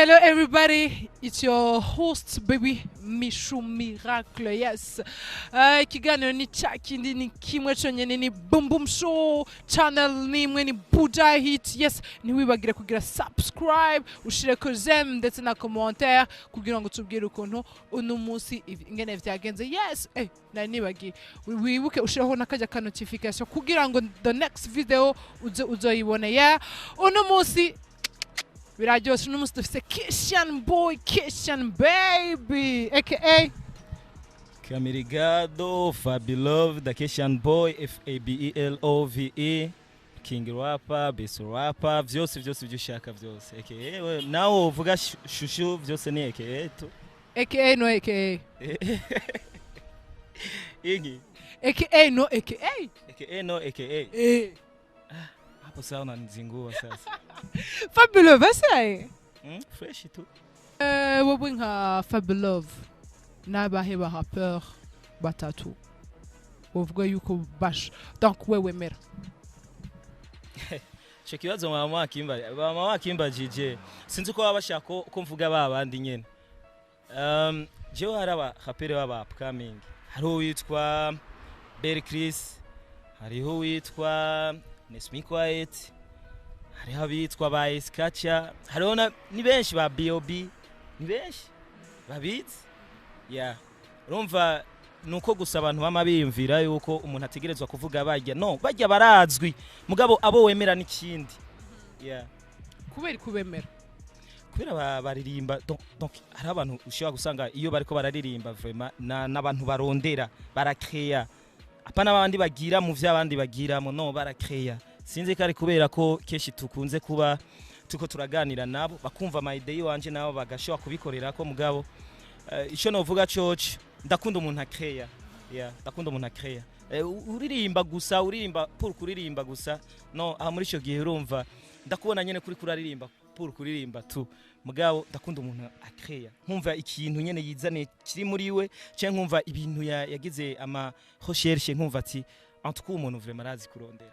Hello everybody, it's your host baby Mishu Miracle. Yes. Ikiganiro ni cya kindi, ni kimwe cyonyine, ni Boom Boom Show, channel nimwe ni Buja Hit. Yes, ntiwibagire kugira subscribe, ushireko j'aime ndetse na commentaire kugira ngo tubwire ukuntu uno munsi ingene vyagenze. Yes, nari nibagiye. Wibuke ushireho n'akajya ka notification kugira ngo the next video uze uzoyibone. Yeah. Uno munsi biraryoshe, uno munsi dufise Kishan Boy, Kishan Baby, aka Kamirigado, Fabilove, the Kishan Boy, Fabelove, King Rapper, Best Rapper, vyose vyose ibyo ushaka vyose. AKA we, nawe uvuga shushu, vyose ni AKA tu. Aka no aka. Ingi. Aka no aka. AKA no AKA. Hapo sawa, unanizingua sasa. Fabulove ese. Fresh tu. Wowe nka Fabulove, n'abahe ba rappeur batatu uvuga yuko bash donc we wemera? Ico kibazo mama wakimbajije, sinzi ko baba bashaka ko mvuga ba bandi nyene. Jewe hari aba raperi baba upcoming. Hariho uwitwa Berry Chris, hariho uwitwa Nesmi Quiet, hariho abitwa ba Eskacha, hariho ni benshi, ba B.O.B, ni benshi babizi. Yeah. Urumva nuko gusa abantu bama biyumvira yuko umuntu ategerezwa kuvuga bajya, no bajya barazwi, mugabo abo wemera n'ikindi. Yeah. Kubera kubemera? Kubera baririmba, donc hari abantu ushobora gusanga iyo bariko bararirimba vraiment n'abantu barondera, barakreya, apana abandi bagira mu vy'abandi bagiramo, no barakreya. Sinzi ko ari kubera ko kenshi tukunze kuba tuko turaganira nabo, bakumva ama idées yiwanje, nabo bagashobora kubikorera ko. Mugabo ico novuga coco, ndakunda umuntu akreya. Yeah, ndakunda umuntu akreya. Uririmba gusa, uririmba pour kuririmba gusa, no aha muri ico gihe urumva ndakubona nyene kuri kuraririmba pour kuririmba tu. Mugabo ndakunda umuntu akreya, nkumva ikintu nyene yizane kiri muri we, canke nkumva ibintu yagize ama recherche, nkumva ati en tout cas umuntu vraiment arazi kurondera.